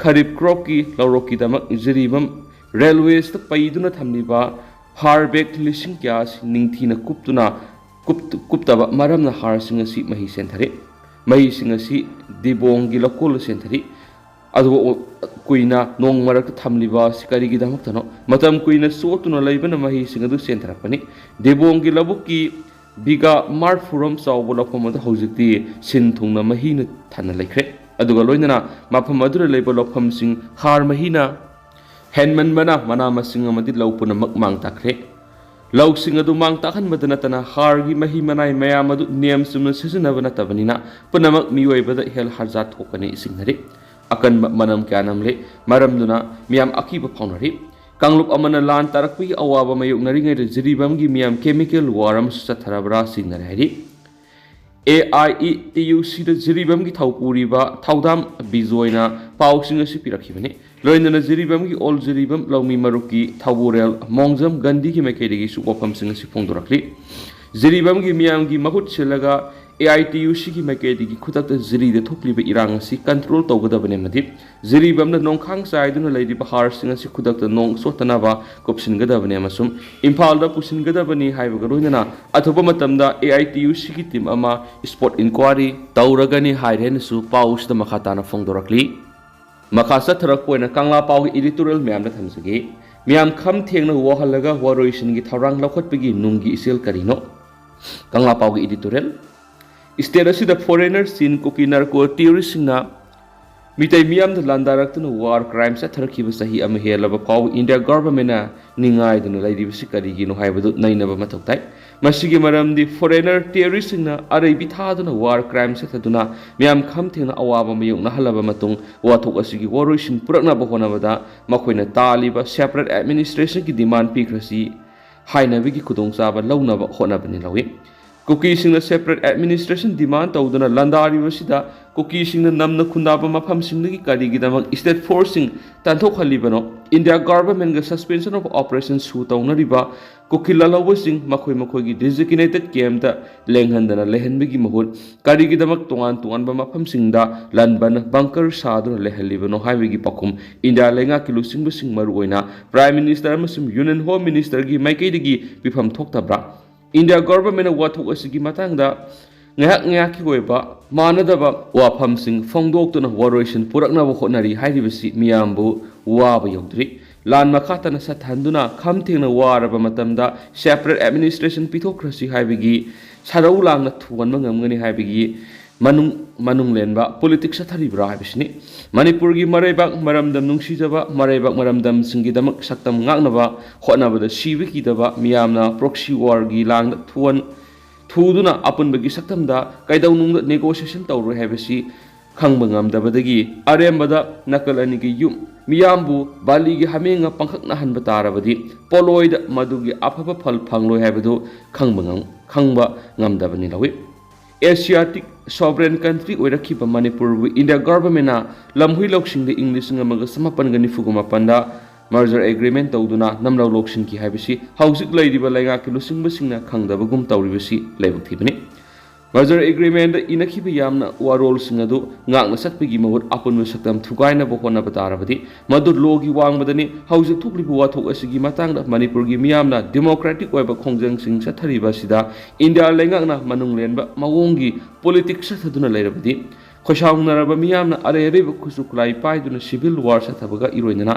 ꯈꯔꯤꯞ ꯀ꯭ꯔꯣꯞꯀꯤ ꯂꯧꯔꯣꯛꯀꯤꯗꯃꯛ ꯖꯤꯔꯤꯕꯥꯝ ꯔꯦꯜꯋꯦꯁꯇ ꯄꯩꯗꯨꯅ ꯊꯝꯂꯤꯕ ꯍꯥꯔ ꯕꯦꯒ ꯂꯤꯁꯤꯡ ꯀꯌꯥ ꯑꯁꯤ ꯅꯤꯡꯊꯤꯅ ꯀꯨꯞꯇꯨꯅ ꯀꯨꯞ-, ꯀꯨꯞꯇꯕ ꯃꯔꯝꯅ ꯍꯥꯔꯁꯤꯡ ꯑꯁꯤ ꯃꯍꯤ ꯆꯦꯟꯊꯔꯤ꯫ ꯃꯍꯤꯁꯤꯡ ꯑꯁꯤ ꯗꯤꯕꯣꯡꯒꯤ ꯂꯧꯀꯣꯜꯗ ꯆꯦꯟꯊꯔꯤ꯫ ꯑꯗꯨꯕꯨ ꯀꯨꯏꯅ ꯅꯣꯡ ꯃꯔꯛꯇ ꯊꯝꯂꯤꯕ ꯑꯁꯤ ꯀꯔꯤꯒꯤꯗꯃꯛꯇꯅꯣ? ꯃꯇꯝ ꯀꯨꯏꯅ ꯆꯣꯠꯇꯨꯅ ꯂꯩꯕꯅ ꯃꯍꯤꯁꯤꯡ ꯑꯗꯨ ꯆꯦꯟꯊꯔꯛꯄꯅꯤ꯫ ꯗꯤꯕꯣꯡꯒꯤ ꯂꯧꯕꯨꯛꯀꯤ ꯕꯤꯒꯥ ꯃꯔꯐꯨꯔꯣꯝ ꯆꯥꯎꯕ ꯂꯧꯐꯝ ꯑꯗꯨ ꯍꯧꯖꯤꯛꯇꯤ ꯁꯤꯟ ꯊꯨꯡꯅ ꯃꯍꯤꯅ ꯊꯟꯅ ꯂꯩꯈ꯭ꯔꯦ꯫ ꯑꯗꯨꯒ ꯂꯣꯏꯅꯅ ꯃꯐꯝ ꯑꯗꯨꯗ ꯂꯩꯕ ꯂꯧꯐꯝꯁꯤꯡ ꯍꯥꯔ ꯃꯍꯤꯅ ꯍꯦꯟꯃꯟꯕꯅ ꯃꯅꯥ ꯃꯁꯤꯡ ꯑꯃꯗꯤ ꯂꯧ ꯄꯨꯝꯅꯃꯛ ꯃꯥꯡ ꯇꯥꯛꯈ꯭ꯔꯦ꯫ ꯂꯧꯁꯤꯡ ꯑꯗꯨ ꯃꯥꯡ ꯇꯥꯛꯍꯟꯕꯗ ꯅꯠꯇꯅ ꯍꯥꯔꯒꯤ ꯃꯍꯤ ꯃꯅꯥꯏ ꯃꯌꯥꯝ ꯑꯗꯨ ꯅꯤꯌꯝ ꯆꯨꯝꯅ ꯁꯤꯖꯤꯟꯅꯕ ꯅꯠꯇꯕꯅꯤꯅ ꯄꯨꯝꯅꯃꯛ ꯃꯤꯑꯣꯏꯕꯗ ꯏꯍꯦꯜ ꯍꯥꯔꯖꯥ ꯊꯣꯛꯀꯅꯤ ꯆꯤꯡꯅꯔꯤ꯫ ꯑꯀꯟꯕ ꯃꯅꯝ ꯀꯌꯥ ꯅꯝꯂꯦ, ꯃꯔꯝꯗꯨꯅ ꯃꯤꯌꯥꯝ ꯑꯀꯤꯕ ꯐꯥꯎꯅꯔꯤ꯫ ꯀꯥꯡꯂꯨꯞ ꯑꯃꯅ ꯂꯥꯟ ꯇꯥꯔꯛꯄꯒꯤ ꯑꯋꯥꯕ ꯃꯥꯌꯣꯛꯅꯔꯤꯉꯩꯗ ꯖꯤꯔꯤꯕꯥꯝꯒꯤ ꯃꯤꯌꯥꯝ ꯀꯦꯃꯤꯀꯦꯜ ꯋꯥꯔ ꯑꯃꯁꯨ ꯆꯠꯊꯔꯕ꯭ꯔꯥ ꯆꯤꯡꯅꯔꯦ ꯍꯥꯏꯔꯤ꯫ A I E T U ꯁꯤꯗ ꯖꯤꯔꯤꯕꯥꯝꯒꯤ ꯊꯧꯄꯨꯔꯤꯕ ꯊꯧꯗꯥꯝ ꯕꯤꯖꯣꯏꯅ ꯄꯥꯎꯁꯤꯡ ꯑꯁꯤ ꯄꯤꯔꯛꯈꯤꯕꯅꯤ꯫ ꯂꯣꯏꯅꯅ ꯖꯤꯔꯤꯕꯥꯝꯒꯤ ꯑꯣꯜ ꯖꯤꯔꯤꯕꯥꯝ ꯂꯧꯃꯤ ꯃꯔꯨꯞꯀꯤ ꯊꯧꯕꯨꯔꯦꯜ ꯃꯣꯡꯖꯝ ꯒꯥꯟꯙꯤꯒꯤ ꯃꯥꯏꯀꯩꯗꯒꯤꯁꯨ ꯋꯥꯐꯝꯁꯤꯡ ꯑꯁꯤ ꯐꯣꯡꯗꯣꯔꯛꯂꯤ꯫ ꯖꯤꯔꯤꯕꯥꯝꯒꯤ ꯃꯤꯌꯥꯝꯒꯤ ꯃꯍꯨꯠ ꯁꯤꯜꯂꯒ ꯑꯦ ꯑꯥꯏ ꯇꯤ ꯌꯨ ꯁꯤꯒꯤ ꯃꯥꯏꯀꯩꯗꯒꯤ ꯈꯨꯗꯛꯇ ꯖꯤꯔꯤꯗ ꯊꯣꯛꯂꯤꯕ ꯏꯔꯥꯡ ꯑꯁꯤ ꯀꯟꯇ꯭ꯔꯣꯜ ꯇꯧꯒꯗꯕꯅꯤ ꯑꯃꯗꯤ ꯖꯤꯔꯤꯕꯥꯝꯗ ꯅꯣꯡꯈꯥꯡ ꯆꯥꯏꯗꯨꯅ ꯂꯩꯔꯤꯕ ꯍꯥꯔꯁꯤꯡ ꯑꯁꯤ ꯈꯨꯗꯛꯇ ꯅꯣꯡ ꯆꯣꯠꯇꯅꯕ ꯀꯨꯞꯁꯤꯟꯒꯗꯕꯅꯤ ꯑꯃꯁꯨꯡ ꯏꯝꯐꯥꯜꯗ ꯄꯨꯁꯤꯟꯒꯗꯕꯅꯤ ꯍꯥꯏꯕꯒ ꯂꯣꯏꯅꯅ ꯑꯊꯨꯕ ꯃꯇꯝꯗ ꯑꯦ ꯑꯥꯏ ꯇꯤ ꯌꯨ ꯁꯤꯒꯤ ꯇꯤꯝ ꯑꯃ ꯏꯁꯄꯣꯠ ꯏꯟꯀ꯭ꯋꯥꯔꯤ ꯇꯧꯔꯒꯅꯤ ꯍꯥꯏꯔꯦ ꯍꯥꯏꯅꯁꯨ ꯄꯥꯎꯁꯤꯗ ꯃꯈꯥ ꯇꯥꯅ ꯐꯣꯡꯗꯣꯔꯛꯂꯤ꯫ ꯃꯈꯥ ꯆꯠꯊꯔꯛꯄ ꯑꯣꯏꯅ ꯀꯪꯂꯥ ꯄꯥꯎꯒꯤ ꯏꯗꯤꯇꯣꯔꯤꯌꯦꯜ ꯃꯌꯥꯝꯗ ꯊꯝꯖꯒꯦ꯫ ꯃꯤꯌꯥꯝ ꯈꯝ ꯊꯦꯡꯅ ꯋꯥꯍꯜꯂꯒ ꯋꯥꯔꯣꯏꯁꯤꯟꯒꯤ ꯊꯧꯔꯥꯡ ꯂꯧꯈꯠꯄꯒꯤ ꯅꯨꯡꯒꯤ ꯏꯆꯦꯜ ꯀꯔꯤꯅꯣ? ꯀꯪꯂꯥ ꯄꯥꯎꯒꯤ ꯏꯗꯤꯇꯣꯔꯤꯌꯦꯜ꯫ ꯁ꯭ꯇꯦꯠ ꯑꯁꯤꯗ ꯐꯣꯔꯦꯅꯔ ꯆꯤꯟ ꯀꯨꯀꯤ ꯅꯥꯔꯀꯣ ꯇꯦꯔꯣꯔꯤꯁꯁꯤꯡꯅ ꯃꯤꯇꯩ ꯃꯤꯌꯥꯝꯗ ꯂꯥꯟꯗꯥꯔꯛꯇꯨꯅ ꯋꯥꯔ ꯀ꯭ꯔꯥꯏꯝ ꯆꯠꯊꯔꯛꯈꯤꯕ ꯆꯍꯤ ꯑꯃ ꯍꯦꯜꯂꯕ ꯐꯥꯎꯕ ꯏꯟꯗꯤꯌꯥ ꯒꯚꯔꯟꯃꯦꯟꯅ ꯅꯤꯡꯉꯥꯏꯗꯨꯅ ꯂꯩꯔꯤꯕꯁꯤ ꯀꯔꯤꯒꯤꯅꯣ ꯍꯥꯏꯕꯗꯨ ꯅꯩꯅꯕ ꯃꯊꯧ ꯇꯥꯏ꯫ ꯃꯁꯤꯒꯤ ꯃꯔꯝꯗꯤ ꯐꯣꯔꯦꯅꯔ ꯇꯦꯔꯣꯔꯤꯁꯁꯤꯡꯅ ꯑꯔꯩꯕꯤ ꯊꯥꯗꯨꯅ ꯋꯥꯔ ꯀ꯭ꯔꯥꯏꯝ ꯆꯠꯊꯗꯨꯅ ꯃꯤꯌꯥꯝ ꯈꯝ ꯊꯦꯡꯅ ꯑꯋꯥꯕ ꯃꯥꯌꯣꯛꯅꯍꯜꯂꯕ ꯃꯇꯨꯡ ꯋꯥꯊꯣꯛ ꯑꯁꯤꯒꯤ ꯋꯥꯔꯣꯏꯁꯤꯟ ꯄꯨꯔꯛꯅꯕ ꯍꯣꯠꯅꯕꯗ ꯃꯈꯣꯏꯅ ꯇꯥꯜꯂꯤꯕ ꯁꯦꯄꯔꯦꯠ ꯑꯦꯗꯃꯤꯅꯤꯁꯇ꯭ꯔꯦꯁꯟꯒꯤ ꯗꯤꯃꯥꯟ ꯄꯤꯈ꯭ꯔꯁꯤ ꯍꯥꯏꯅꯕꯒꯤ ꯈꯨꯗꯣꯡꯆꯥꯕ ꯂꯧꯅꯕ ꯍꯣꯠꯅꯕꯅꯤ ꯂꯧꯏ꯫ ꯀꯨꯀꯤꯁꯤꯡꯅ separate administration demand ꯇꯧꯗꯨꯅ ꯂꯥꯟꯗꯥꯔꯤꯕꯁꯤꯗ ꯀꯨꯀꯤꯁꯤꯡꯅ ꯅꯝꯅ ꯈꯨꯟꯗꯥꯕ ꯃꯐꯝꯁꯤꯡꯗꯒꯤ ꯀꯔꯤꯒꯤꯗꯃꯛ state forceꯁꯤꯡ ꯇꯥꯟꯊꯣꯛꯍꯜꯂꯤꯕꯅꯣ? India governmentꯒ suspension of operation issue ꯇꯧꯅꯔꯤꯕ ꯀꯨꯀꯤ ꯂꯥꯜꯍꯧꯕꯁꯤꯡ ꯃꯈꯣꯏ ꯃꯈꯣꯏꯒꯤ designated campꯇ ꯂꯦꯡꯍꯟꯗꯅ ꯂꯩꯍꯟꯕꯒꯤ ꯃꯍꯨꯠ ꯀꯔꯤꯒꯤꯗꯃꯛ ꯇꯣꯉꯥꯟ ꯇꯣꯉꯥꯟꯕ ꯃꯐꯝꯁꯤꯡꯗ ꯂꯥꯟꯕꯟ bunker ꯁꯥꯗꯨꯅ ꯂꯩꯍꯜꯂꯤꯕꯅꯣ ꯍꯥꯏꯕꯒꯤ ꯄꯥꯎꯈꯨꯝ ꯏꯟꯗꯤꯌꯥ ꯂꯩꯉꯥꯛꯀꯤ ꯂꯨꯆꯤꯡꯕꯁꯤꯡ, ꯃꯔꯨꯑꯣꯏꯅ Prime Minister ꯑꯃꯁꯨꯡ Union Home Ministerꯒꯤ ꯃꯥꯏꯀꯩꯗꯒꯤ ꯄꯤꯐꯝ ꯊꯣꯛꯇꯕ꯭ꯔꯥ? ꯏꯟꯗꯤꯌꯥ governmentꯅ ꯋꯥꯊꯣꯛ ꯑꯁꯤꯒꯤ ꯃꯇꯥꯡꯗ ꯉꯥꯏꯍꯥꯛ ꯉꯥꯏꯍꯥꯛꯀꯤ ꯑꯣꯏꯕ ꯃꯥꯟꯅꯗꯕ ꯋꯥꯐꯝꯁꯤꯡ ꯐꯣꯡꯗꯣꯛꯇꯨꯅ ꯋꯥꯔꯣꯏꯁꯤꯟ ꯄꯨꯔꯛꯅꯕ ꯍꯣꯠꯅꯔꯤ ꯍꯥꯏꯔꯤꯕꯁꯤ ꯃꯤꯌꯥꯝꯕꯨ ꯋꯥꯕ ꯌꯧꯗ꯭ꯔꯤ꯫ ꯂꯥꯟ ꯃꯈꯥ ꯇꯥꯅ ꯁꯠꯊꯍꯟꯗꯨꯅ ꯈꯝ ꯊꯦꯡꯅ ꯋꯥꯔꯕ ꯃꯇꯝꯗ separate administration ꯄꯤꯊꯣꯛꯈ꯭ꯔꯁꯤ ꯍꯥꯏꯕꯒꯤ ꯁꯔꯧ ꯂꯥꯡꯅ ꯊꯨꯒꯟꯕ ꯉꯝꯒꯅꯤ ꯍꯥꯏꯕꯒꯤ ꯃꯅꯨꯡ, ꯃꯅꯨꯡ ꯂꯦꯟꯕ politics ꯆꯠꯊꯔꯤꯕ꯭ꯔꯥ ꯍꯥꯏꯕꯁꯤꯅꯤ꯫ ꯃꯅꯤꯄꯨꯔꯒꯤ ꯃꯔꯩꯕꯥꯛ ꯃꯔꯝꯗꯝ ꯅꯨꯡꯁꯤꯖꯕ, ꯃꯔꯩꯕꯥꯛ ꯃꯔꯝꯗꯝꯁꯤꯡꯒꯤꯗꯃꯛ ꯁꯛꯇꯝ ꯉꯥꯛꯅꯕ ꯍꯣꯠꯅꯕꯗ ꯁꯤꯕ ꯀꯤꯗꯕ ꯃꯤꯌꯥꯝꯅ proxy warꯒꯤ ꯂꯥꯡꯗ ꯊꯨꯋꯟ-, ꯊꯨꯗꯨꯅ ꯑꯄꯨꯟꯕꯒꯤ ꯁꯛꯇꯝꯗ ꯀꯩꯗꯧꯅꯨꯡꯗ negotiation ꯇꯧꯔꯣꯏ ꯍꯥꯏꯕꯁꯤ ꯈꯪꯕ ꯉꯝꯗꯕꯗꯒꯤ ꯑꯔꯦꯝꯕꯗ ꯅꯥꯀꯜ ꯑꯅꯤꯒꯤ ꯌꯨꯝ ꯃꯤꯌꯥꯝꯕꯨ ꯕꯥꯂꯤꯒꯤ ꯍꯥꯃꯦꯡꯒ ꯄꯪꯈꯛꯅꯍꯟꯕ ꯇꯥꯔꯕꯗꯤ ꯄꯣꯠꯂꯣꯏꯗ ꯃꯗꯨꯒꯤ ꯑꯐꯕ ꯐꯜ ꯐꯪꯂꯣꯏ ꯍꯥꯏꯕꯗꯨ ꯈꯪꯕ ꯉꯝ-, ꯈꯪꯕ ꯉꯝꯗꯕꯅꯤ ꯂꯧꯏ꯫ Asiatic sovereign country ꯑꯣꯏꯔꯛꯈꯤꯕ ꯃꯅꯤꯄꯨꯔꯕꯨ ꯏꯟꯗꯤꯌꯥ governmentꯅ ꯂꯝꯍꯨꯏ ꯂꯧꯁꯤꯡꯗ ꯏꯪ ꯂꯤꯁꯤꯡ ꯑꯃꯒ ꯆꯃꯥꯄꯟꯒ ꯅꯤꯐꯨꯒ ꯃꯥꯄꯟꯗ merger agreement ꯇꯧꯗꯨꯅ ꯅꯝꯂꯧ ꯂꯧꯁꯤꯟꯈꯤ ꯍꯥꯏꯕꯁꯤ ꯍꯧꯖꯤꯛ ꯂꯩꯔꯤꯕ ꯂꯩꯉꯥꯛꯀꯤ ꯂꯨꯆꯤꯡꯕꯁꯤꯡꯅ ꯈꯪꯗꯕꯒꯨꯝ ꯇꯧꯔꯤꯕꯁꯤ ꯂꯥꯏꯕꯛ ꯊꯤꯕꯅꯤ꯫ Merger agreement ꯏꯅꯈꯤꯕ ꯌꯥꯝꯅ ꯋꯥꯔꯣꯜꯁꯤꯡ ꯑꯗꯨ ꯉꯥꯛꯅ ꯆꯠꯄꯒꯤ ꯃꯍꯨꯠ ꯑꯄꯨꯟꯕ ꯁꯛꯇꯝ ꯊꯨꯒꯥꯏꯅꯕ ꯍꯣꯠꯅꯕ ꯇꯥꯔꯕꯗꯤ ꯃꯗꯨ lawꯒꯤ ꯋꯥꯡꯃꯗꯅꯤ꯫ ꯍꯧꯖꯤꯛ ꯊꯣꯛꯂꯤꯕ ꯋꯥꯊꯣꯛ ꯑꯁꯤꯒꯤ ꯃꯇꯥꯡꯗ ꯃꯅꯤꯄꯨꯔꯒꯤ ꯃꯤꯌꯥꯝꯅ democratic ꯑꯣꯏꯕ ꯈꯣꯡꯖꯪꯁꯤꯡ ꯆꯠꯊꯔꯤꯕ ꯑꯁꯤꯗ ꯏꯟꯗꯤꯌꯥ ꯂꯩꯉꯥꯛꯅ ꯃꯅꯨꯡ ꯂꯦꯟꯕ ꯃꯑꯣꯡꯒꯤ politics ꯆꯠꯊꯗꯨꯅ ꯂꯩꯔꯕꯗꯤ ꯈꯣꯏꯁꯥꯎꯅꯔꯕ ꯃꯤꯌꯥꯝꯅ ꯑꯔꯩ ꯑꯔꯩꯕ ꯈꯨꯠꯁꯨ ꯈꯨꯠꯂꯥꯏ ꯄꯥꯏꯗꯨꯅ civil war ꯆꯠꯊꯕꯒ ꯏꯔꯣꯏꯅꯅ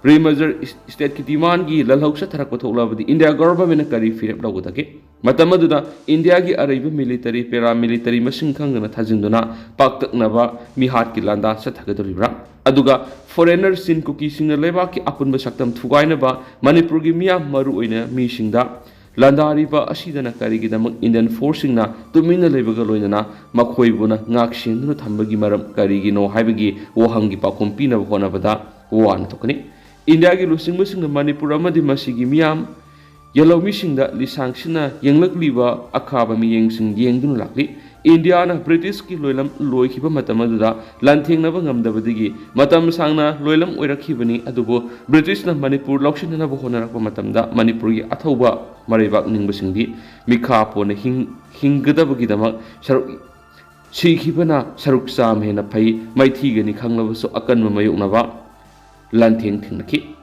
pre-merger stateꯀꯤ demandꯒꯤ ꯂꯜꯍꯧ ꯆꯠꯊꯔꯛꯄ ꯊꯣꯛꯂꯕꯗꯤ ꯏꯟꯗꯤꯌꯥ governmentꯅ ꯀꯔꯤ ꯐꯤꯔꯦꯞ ꯂꯧꯒꯗꯒꯦ? ꯃꯇꯝ ꯑꯗꯨꯗ ꯏꯟꯗꯤꯌꯥꯒꯤ ꯑꯔꯩꯕ military, paramilitary ꯃꯁꯤꯡ ꯈꯪꯗꯅ ꯊꯥꯖꯤꯟꯗꯨꯅ ꯄꯥꯛꯇꯛꯅꯕ ꯃꯤꯍꯥꯠꯀꯤ ꯂꯥꯟꯗꯥ ꯆꯠꯊꯒꯗꯧꯔꯤꯕ꯭ꯔꯥ? ꯑꯗꯨꯒ foreigner ꯆꯤꯟ ꯀꯨꯀꯤꯁꯤꯡꯅ ꯂꯩꯕꯥꯛꯀꯤ ꯑꯄꯨꯟꯕ ꯁꯛꯇꯝ ꯊꯨꯒꯥꯏꯅꯕ ꯃꯅꯤꯄꯨꯔꯒꯤ ꯃꯤꯌꯥꯝ, ꯃꯔꯨꯑꯣꯏꯅ ꯃꯤꯁꯤꯡꯗ ꯂꯥꯟꯗꯥꯔꯤꯕ ꯑꯁꯤꯗꯅ ꯀꯔꯤꯒꯤꯗꯃꯛ Indian forceꯁꯤꯡꯅ ꯇꯨꯃꯤꯟꯅ ꯂꯩꯕꯒ ꯂꯣꯏꯅꯅ ꯃꯈꯣꯏꯕꯨꯅ ꯉꯥꯛ ꯁꯦꯟꯗꯨꯅ ꯊꯝꯕꯒꯤ ꯃꯔꯝ ꯀꯔꯤꯒꯤꯅꯣ ꯍꯥꯏꯕꯒꯤ ꯋꯥꯍꯪꯒꯤ ꯄꯥꯎꯈꯨꯝ ꯄꯤꯅꯕ ꯍꯣꯠꯅꯕꯗ ꯋꯥꯅ ꯊꯣꯛꯀꯅꯤ꯫ ꯏꯟꯗꯤꯌꯥꯒꯤ ꯂꯨꯆꯤꯡꯕꯁꯤꯡꯅ ꯃꯅꯤꯄꯨꯔ ꯑꯃꯗꯤ ꯃꯁꯤꯒꯤ ꯃꯤꯌꯥꯝ ꯌꯦꯜꯍꯧꯃꯤꯁꯤꯡꯗ ꯂꯤꯁꯥꯡꯁꯤꯟꯅ ꯌꯦꯡꯂꯛꯂꯤꯕ ꯑꯈꯥꯕ ꯃꯤꯠꯌꯦꯡꯁꯤꯡ ꯌꯦꯡꯗꯨꯅ ꯂꯥꯛꯂꯤ꯫ ꯏꯟꯗꯤꯌꯥꯅ ꯕ꯭ꯔꯤꯇꯤꯁꯀꯤ ꯂꯣꯏꯂꯝ ꯂꯣꯏꯈꯤꯕ ꯃꯇꯝ ꯑꯗꯨꯗ ꯂꯥꯟꯊꯦꯡꯅꯕ ꯉꯝꯗꯕꯗꯒꯤ ꯃꯇꯝ ꯁꯥꯡꯅ ꯂꯣꯏꯂꯝ ꯑꯣꯏꯔꯛꯈꯤꯕꯅꯤ꯫ ꯑꯗꯨꯕꯨ ꯕ꯭ꯔꯤꯇꯤꯁꯅ ꯃꯅꯤꯄꯨꯔ ꯂꯧꯁꯤꯟꯅꯅꯕ ꯍꯣꯠꯅꯔꯛꯄ ꯃꯇꯝꯗ ꯃꯅꯤꯄꯨꯔꯒꯤ ꯑꯊꯧꯕ ꯃꯔꯩꯕꯥꯛ ꯅꯤꯡꯕꯁꯤꯡꯗꯤ ꯃꯤꯈꯥ ꯄꯣꯟꯅ ꯍꯤꯡ-, ꯍꯤꯡꯒꯗꯕꯒꯤꯗꯃꯛ ꯁꯔꯨꯛ ꯁꯤꯈꯤꯕꯅ ꯁꯔꯨꯛ ꯆꯥꯝꯃ ꯍꯦꯟꯅ ꯐꯩ, ꯃꯥꯏꯊꯤꯒꯅꯤ ꯈꯪꯂꯕꯁꯨ ꯑꯀꯟꯕ ꯃꯥꯌꯣꯛꯅꯕ ꯂꯥꯟꯊꯦꯡ ꯊꯦꯡꯅꯈꯤ꯫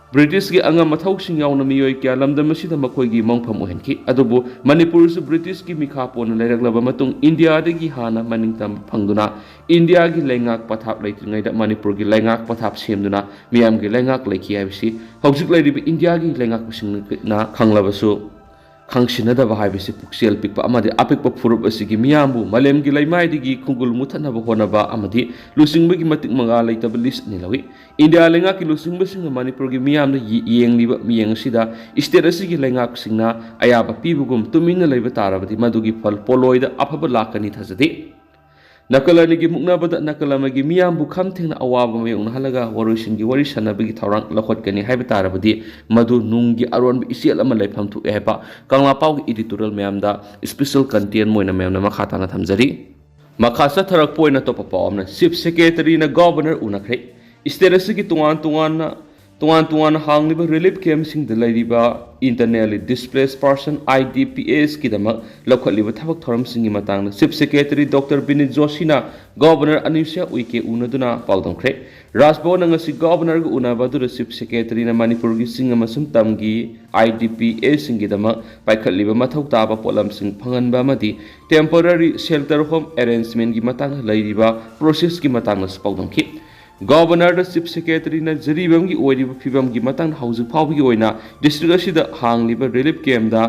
ꯕ꯭ꯔꯤꯇꯤꯁꯀꯤ ꯑꯉꯝ ꯑꯊꯧꯁꯤꯡ ꯌꯥꯎꯅ ꯃꯤꯑꯣꯏ ꯀꯌꯥ ꯂꯝꯗꯝ ꯑꯁꯤꯗ ꯃꯈꯣꯏꯒꯤ ꯃꯪꯐꯝ ꯑꯣꯏꯍꯟꯈꯤ꯫ ꯑꯗꯨꯕꯨ ꯃꯅꯤꯄꯨꯔꯁꯨ ꯕ꯭ꯔꯤꯇꯤꯁꯀꯤ ꯃꯤꯈꯥ ꯄꯣꯟꯅ ꯂꯩꯔꯛꯂꯕ ꯃꯇꯨꯡ ꯏꯟꯗꯤꯌꯥꯗꯒꯤ ꯍꯥꯟꯅ ꯃꯅꯤꯡꯇꯝꯕ ꯐꯪꯗꯨꯅ ꯏꯟꯗꯤꯌꯥꯒꯤ ꯂꯩꯉꯥꯛ ꯄꯊꯥꯞ ꯂꯩꯇ꯭ꯔꯤꯉꯩꯗ ꯃꯅꯤꯄꯨꯔꯒꯤ ꯂꯩꯉꯥꯛ ꯄꯊꯥꯞ ꯁꯦꯝꯗꯨꯅ ꯃꯤꯌꯥꯝꯒꯤ ꯂꯩꯉꯥꯛ ꯂꯩꯈꯤ ꯍꯥꯏꯕꯁꯤ ꯍꯧꯖꯤꯛ ꯂꯩꯔꯤꯕ ꯏꯟꯗꯤꯌꯥꯒꯤ ꯂꯩꯉꯥꯛꯄꯁꯤꯡꯅ ꯈꯪꯂꯕꯁꯨ ꯈꯪꯁꯤꯟꯅꯗꯕ ꯍꯥꯏꯕꯁꯤ ꯄꯨꯛꯆꯦꯜ ꯄꯤꯛꯄ ꯑꯃꯗꯤ ꯑꯄꯤꯛꯄ ꯐꯨꯔꯨꯞ ꯑꯁꯤꯒꯤ ꯃꯤꯌꯥꯝꯕꯨ ꯃꯥꯂꯦꯝꯒꯤ ꯂꯩꯃꯥꯏꯗꯒꯤ ꯈꯨꯡꯒꯨꯜ ꯃꯨꯊꯠꯅꯕ ꯍꯣꯠꯅꯕ ꯑꯃꯗꯤ ꯂꯨꯆꯤꯡꯕꯒꯤ ꯃꯇꯤꯛ ꯃꯉꯥ ꯂꯩꯇꯕ ꯂꯤꯁ꯭ꯠꯅꯤ ꯂꯧꯏ꯫ ꯏꯟꯗꯤꯌꯥ ꯂꯩꯉꯥꯛꯀꯤ ꯂꯨꯆꯤꯡꯕꯁꯤꯡꯅ ꯃꯅꯤꯄꯨꯔꯒꯤ ꯃꯤꯌꯥꯝꯅ ꯌꯦ-, ꯌꯦꯡꯂꯤꯕ ꯃꯤꯠꯌꯦꯡ ꯑꯁꯤꯗ ꯏꯁꯇꯦꯠ ꯑꯁꯤꯒꯤ ꯂꯩꯉꯥꯛꯁꯤꯡꯅ ꯑꯌꯥꯕ ꯄꯤꯕꯒꯨꯝ ꯇꯨꯃꯤꯟꯅ ꯂꯩꯕ ꯇꯥꯔꯕꯗꯤ ꯃꯗꯨꯒꯤ ꯐꯜ ꯄꯣꯠꯂꯣꯏꯗ ꯑꯐꯕ ꯂꯥꯛꯀꯅꯤ ꯊꯥꯖꯗꯦ꯫ ꯅꯥꯀꯜ ꯑꯅꯤꯒꯤ ꯃꯨꯛꯅꯕꯗ ꯅꯥꯀꯜ ꯑꯃꯒꯤ ꯃꯤꯌꯥꯝꯕꯨ ꯈꯝ ꯊꯦꯡꯅ ꯑꯋꯥꯕ ꯃꯥꯌꯣꯛꯅꯍꯜꯂꯒ ꯋꯥꯔꯣꯏꯁꯤꯟꯒꯤ ꯋꯥꯔꯤ ꯁꯥꯟꯅꯕꯒꯤ ꯊꯧꯔꯥꯡ ꯂꯧꯈꯠꯀꯅꯤ ꯍꯥꯏꯕ ꯇꯥꯔꯕꯗꯤ ꯃꯗꯨ ꯅꯨꯡꯒꯤ ꯑꯔꯣꯟꯕ ꯏꯆꯦꯜ ꯑꯃ ꯂꯩꯐꯝ ꯊꯣꯛꯑꯦ ꯍꯥꯏꯕ ꯀꯪꯂꯥ ꯄꯥꯎꯒꯤ editorial ꯃꯌꯥꯝꯗ special content ꯑꯣꯏꯅ ꯃꯌꯥꯝꯅ ꯃꯈꯥ ꯇꯥꯅ ꯊꯝꯖꯔꯤ꯫ ꯃꯈꯥ ꯆꯠꯊꯔꯛꯄ ꯑꯣꯏꯅ ꯑꯇꯣꯞꯄ ꯄꯥꯎ ꯑꯃꯅ Chief Secretaryꯅ Governor ꯎꯅꯈ꯭ꯔꯦ꯫ ꯏꯁꯇꯦꯠ ꯑꯁꯤꯒꯤ ꯇꯣꯉꯥꯟ ꯇꯣꯉꯥꯟꯅ ꯇꯣꯉꯥꯟ ꯇꯣꯉꯥꯟꯅ ꯍꯥꯡꯂꯤꯕ relief campꯁꯤꯡꯗ ꯂꯩꯔꯤꯕ internally displaced person, IDPsꯀꯤꯗꯃꯛ ꯂꯧꯈꯠꯂꯤꯕ ꯊꯕꯛ ꯊꯧꯔꯝꯁꯤꯡꯒꯤ ꯃꯇꯥꯡꯗ Chief Secretary Doctor ꯕꯤꯅꯤꯠ ꯖꯣꯁꯤꯅ Governor ꯑꯅꯨꯁ꯭ꯌꯥ ꯎꯏꯀꯦ ꯎꯅꯗꯨꯅ ꯄꯥꯎꯗꯝꯈ꯭ꯔꯦ꯫ ꯔꯥꯖ ꯚꯕꯟꯗ ꯉꯁꯤ Governorꯒ ꯎꯅꯕ ꯑꯗꯨꯗ Chief Secretaryꯅ ꯃꯅꯤꯄꯨꯔꯒꯤ ꯆꯤꯡ ꯑꯃꯁꯨꯡ ꯇꯝꯒꯤ IDPsꯁꯤꯡꯒꯤꯗꯃꯛ ꯄꯥꯏꯈꯠꯂꯤꯕ ꯃꯊꯧ ꯇꯥꯕ ꯄꯣꯠꯂꯝꯁꯤꯡ ꯐꯪꯍꯟꯕ ꯑꯃꯗꯤ temporary shelter home arrangementꯀꯤ ꯃꯇꯥꯡꯗ ꯂꯩꯔꯤꯕ processꯀꯤ ꯃꯇꯥꯡꯗꯁꯨ ꯄꯥꯎꯗꯝꯈꯤ꯫ Governorꯗ Chief Secretaryꯅ ꯖꯤꯔꯤꯕꯥꯝꯒꯤ ꯑꯣꯏꯔꯤꯕ ꯐꯤꯕꯝꯒꯤ ꯃꯇꯥꯡꯗ ꯍꯧꯖꯤꯛ ꯐꯥꯎꯕꯒꯤ ꯑꯣꯏꯅ district ꯑꯁꯤꯗ ꯍꯥꯡꯂꯤꯕ relief campꯇ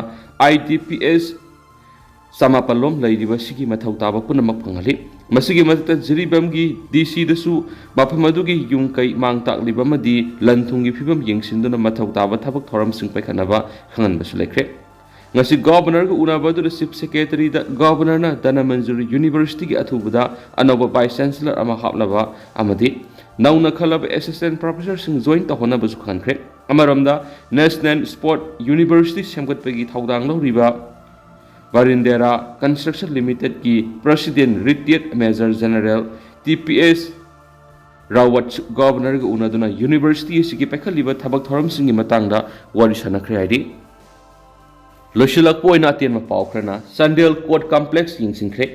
IDPs ꯆꯃꯥꯄꯜ ꯂꯣꯝ ꯂꯩꯔꯤꯕ ꯑꯁꯤꯒꯤ ꯃꯊꯧ ꯇꯥꯕ ꯄꯨꯝꯅꯃꯛ ꯐꯪꯍꯜꯂꯤ꯫ ꯃꯁꯤꯒꯤ ꯃꯊꯛꯇ ꯖꯤꯔꯤꯕꯥꯝꯒꯤ DCꯗꯁꯨ ꯃꯐꯝ ꯑꯗꯨꯒꯤ ꯌꯨꯝ ꯀꯩ ꯃꯥꯡ ꯇꯥꯛꯂꯤꯕ ꯑꯃꯗꯤ ꯂꯟ ꯊꯨꯝꯒꯤ ꯐꯤꯕꯝ ꯌꯦꯡꯁꯤꯟꯗꯨꯅ ꯃꯊꯧ ꯇꯥꯕ ꯊꯕꯛ ꯊꯧꯔꯝꯁꯤꯡ ꯄꯥꯏꯈꯠꯅꯕ ꯈꯪꯍꯟꯕꯁꯨ ꯂꯩꯈ꯭ꯔꯦ꯫ ꯉꯁꯤ Governorꯒ ꯎꯅꯕ ꯑꯗꯨꯗ Chief Secretaryꯗ Governorꯅ ꯙꯅꯃꯟꯖꯨꯔꯤ Universityꯒꯤ ꯑꯊꯨꯕꯗ ꯑꯅꯧꯕ Vice Chancellor ꯑꯃ ꯍꯥꯞꯅꯕ ꯑꯃꯗꯤ ꯅꯧꯅ ꯈꯜꯂꯕ Assistant Professorꯁꯤꯡ join ꯇꯧꯍꯟꯅꯕꯁꯨ ꯈꯪꯍꯟꯈ꯭ꯔꯦ꯫ ꯑꯃꯔꯣꯝꯗ, National Sport University ꯁꯦꯝꯒꯠꯄꯒꯤ ꯊꯧꯗꯥꯡ ꯂꯧꯔꯤꯕ ꯕꯥꯔꯤꯟꯗꯦꯔꯥ Construction Limited ꯀꯤ President Retired Major General T P S ꯔꯥꯋꯠ Governor ꯒ ꯎꯅꯗꯨꯅ university ꯑꯁꯤꯒꯤ ꯄꯥꯏꯈꯠꯂꯤꯕ ꯊꯕꯛ ꯊꯧꯔꯝꯁꯤꯡꯒꯤ ꯃꯇꯥꯡꯗ ꯋꯥꯔꯤ ꯁꯥꯟꯅꯈ꯭ꯔꯦ ꯍꯥꯏꯔꯤ꯫ ꯂꯣꯏꯁꯤꯜꯂꯛꯄ ꯑꯣꯏꯅ ꯑꯇꯦꯟꯕ ꯄꯥꯎ ꯈꯔꯅ ꯆꯥꯟꯗꯦꯜ Court Complex ꯌꯦꯡꯁꯤꯟꯈ꯭ꯔꯦ꯫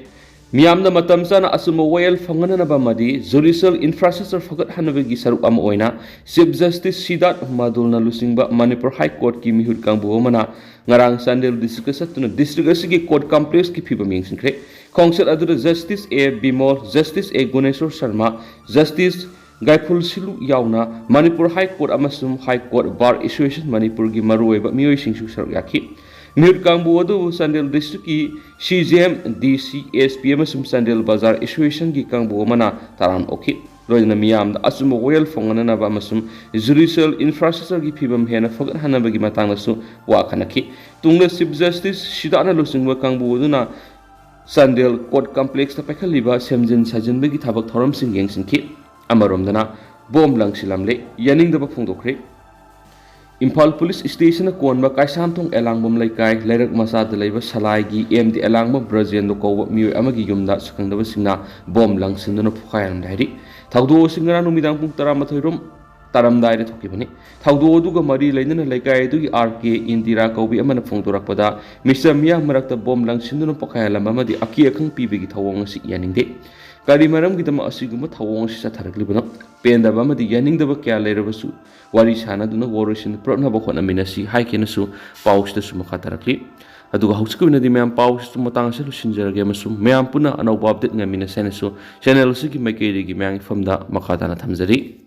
ꯃꯤꯌꯥꯝꯅ ꯃꯇꯝ ꯆꯥꯅ ꯑꯆꯨꯝꯕ ꯋꯥꯌꯦꯜ ꯐꯪꯍꯟꯅꯕ ꯑꯃꯗꯤ judicial infrastructure ꯐꯒꯠꯍꯟꯅꯕꯒꯤ ꯁꯔꯨꯛ ꯑꯃ ꯑꯣꯏꯅ Chief Justice ꯁꯤꯗꯥꯠ ꯃꯥꯗꯨꯜꯅ ꯂꯨꯆꯤꯡꯕ ꯃꯅꯤꯄꯨꯔ High Court ꯀꯤ ꯃꯤꯍꯨꯠ ꯀꯥꯡꯕꯨ ꯑꯃꯅ ꯉꯔꯥꯡ ꯆꯥꯟꯗꯦꯜ district ꯇ ꯆꯠꯇꯨꯅ district ꯑꯁꯤꯒꯤ Court Complex ꯀꯤ ꯐꯤꯕꯝ ꯌꯦꯡꯁꯤꯟꯈ꯭ꯔꯦ꯫ ꯈꯣꯡꯆꯠ ꯑꯗꯨꯗ Justice A Bimol, Justice A Guneshor Sharma, Justice ꯒꯥꯏꯐꯨꯜ ꯁꯤꯂꯨ ꯌꯥꯎꯅ ꯃꯅꯤꯄꯨꯔ High Court ꯑꯃꯁꯨꯡ High Court Bar Association ꯃꯅꯤꯄꯨꯔꯒꯤ ꯃꯔꯨꯑꯣꯏꯕ ꯃꯤꯑꯣꯏꯁꯤꯡꯁꯨ ꯁꯔꯨꯛ ꯌꯥꯈꯤ꯫ ꯃꯤꯍꯨꯠ ꯀꯥꯡꯕꯨ ꯑꯗꯨꯕꯨ ꯆꯥꯟꯗꯦꯜ district ꯀꯤ C J M, D C, S P ꯑꯃꯁꯨꯡ ꯆꯥꯟꯗꯦꯜ ꯕꯖꯥꯔ Association ꯒꯤ ꯀꯥꯡꯕꯨ ꯑꯃꯅ ꯇꯔꯥꯝꯅ ꯑꯣꯛꯈꯤ꯫ ꯂꯣꯏꯅꯅ ꯃꯤꯌꯥꯝꯗ ꯑꯆꯨꯝꯕ ꯋꯥꯌꯦꯜ ꯐꯪꯍꯟꯅꯕ ꯑꯃꯁꯨꯡ judicial infrastructure ꯒꯤ ꯐꯤꯕꯝ ꯍꯦꯟꯅ ꯐꯒꯠꯍꯟꯅꯕꯒꯤ ꯃꯇꯥꯡꯗꯁꯨ ꯋꯥ ꯈꯟꯅꯈꯤ꯫ ꯇꯨꯡꯗ Chief Justice ꯁꯤꯗꯥꯠꯅ ꯂꯨꯆꯤꯡꯕ ꯀꯥꯡꯕꯨ ꯑꯗꯨꯅ ꯆꯥꯟꯗꯦꯜ Court Complex ꯇ ꯄꯥꯏꯈꯠꯂꯤꯕ ꯁꯦꯝꯖꯤꯟ ꯁꯥꯖꯤꯟꯕꯒꯤ ꯊꯕꯛ ꯊꯧꯔꯝꯁꯤꯡ ꯌꯦꯡꯁꯤꯟꯈꯤ꯫ ꯑꯃꯔꯣꯝꯗꯅ ꯕꯣꯝ ꯂꯪꯁꯤꯜꯂꯝꯂꯦ, ꯌꯥꯅꯤꯡꯗꯕ ꯐꯣꯡꯗꯣꯛꯈ꯭ꯔꯦ꯫ ꯏꯝꯐꯥꯜ Police Station ꯅ ꯀꯣꯟꯕ ꯀꯥꯏꯁꯥꯝꯊꯣꯡ ꯑꯦꯂꯥꯡꯕꯝ ꯂꯩꯀꯥꯏ ꯂꯩꯔꯛ ꯃꯆꯥꯗ ꯂꯩꯕ ꯁꯂꯥꯏꯒꯤ M D ꯑꯦꯂꯥꯡꯕꯝ ꯕ꯭ꯔꯖꯦꯟꯗ꯭ꯔꯣ ꯀꯧꯕ ꯃꯤꯑꯣꯏ ꯑꯃꯒꯤ ꯌꯨꯝꯗ ꯁꯛꯈꯪꯗꯕꯁꯤꯡꯅ ꯕꯣꯝ ꯂꯪꯁꯤꯟꯗꯨꯅ ꯄꯣꯈꯥꯏꯍꯟꯂꯦ ꯍꯥꯏꯔꯤ꯫ ꯊꯧꯗꯣꯛ ꯑꯁꯤ ꯉꯔꯥꯡ ꯅꯨꯃꯤꯗꯥꯡ ꯄꯨꯡ ꯇꯔꯥꯃꯥꯊꯣꯏ ꯔꯣꯝ ꯇꯥꯔꯝꯗꯥꯏꯗ ꯊꯣꯛꯈꯤꯕꯅꯤ꯫ ꯊꯧꯗꯣꯛ ꯑꯗꯨꯒ ꯃꯔꯤ ꯂꯩꯅꯅ ꯂꯩꯀꯥꯏ ꯑꯗꯨꯒꯤ R K ꯏꯟꯗꯤꯔꯥ ꯀꯧꯕꯤ ꯑꯃꯅ ꯐꯣꯡꯗꯣꯔꯛꯄꯗ, ꯃꯤꯆꯝ ꯃꯤꯌꯥꯝ ꯃꯔꯛꯇ ꯕꯣꯝ ꯂꯪꯁꯤꯟꯗꯨꯅ ꯄꯣꯈꯥꯏꯍꯜꯂꯝꯕ ꯑꯃꯗꯤ ꯑꯀꯤ ꯑꯈꯪ ꯄꯤꯕꯒꯤ ꯊꯧꯑꯣꯡ ꯑꯁꯤ ꯌꯥꯅꯤꯡꯗꯦ꯫ ꯀꯔꯤ ꯃꯔꯝꯒꯤꯗꯃꯛ ꯑꯁꯤꯒꯨꯝꯕ ꯊꯧꯑꯣꯡ ꯑꯁꯤ ꯆꯠꯊꯔꯛꯂꯤꯕꯅꯣ? ꯄꯦꯟꯗꯕ ꯑꯃꯗꯤ ꯌꯥꯅꯤꯡꯗꯕ ꯀꯌꯥ ꯂꯩꯔꯕꯁꯨ, ꯋꯥꯔꯤ ꯁꯥꯅꯗꯨꯅ ꯋꯥꯔꯣꯏꯁꯤꯟ ꯄꯨꯔꯛꯅꯕ ꯍꯣꯠꯅꯃꯤꯟꯅꯁꯤ ꯍꯥꯏꯈꯤꯅꯁꯨ ꯄꯥꯎꯁꯤꯗꯁꯨ ꯃꯈꯥ ꯇꯥꯔꯛꯂꯤ꯫ ꯑꯗꯨꯒ ꯍꯧꯖꯤꯛꯀꯤ ꯑꯣꯏꯅꯗꯤ ꯃꯌꯥꯝ ꯄꯥꯎꯁꯤꯁꯨ ꯃꯇꯥꯡ ꯑꯁꯤꯗ ꯂꯣꯏꯁꯤꯟꯖꯔꯒꯦ ꯑꯃꯁꯨꯡ ꯃꯌꯥꯝ ꯄꯨꯟꯅ ꯑꯅꯧꯕ update ꯉꯥꯏꯃꯤꯟꯅꯁꯦ ꯍꯥꯏꯅꯁꯨ channel ꯑꯁꯤꯒꯤ ꯃꯥꯏꯀꯩꯗꯒꯤ ꯃꯌꯥꯝꯒꯤ ꯃꯐꯝꯗ ꯃꯈꯥ ꯇꯥꯅ ꯊꯝꯖꯔꯤ꯫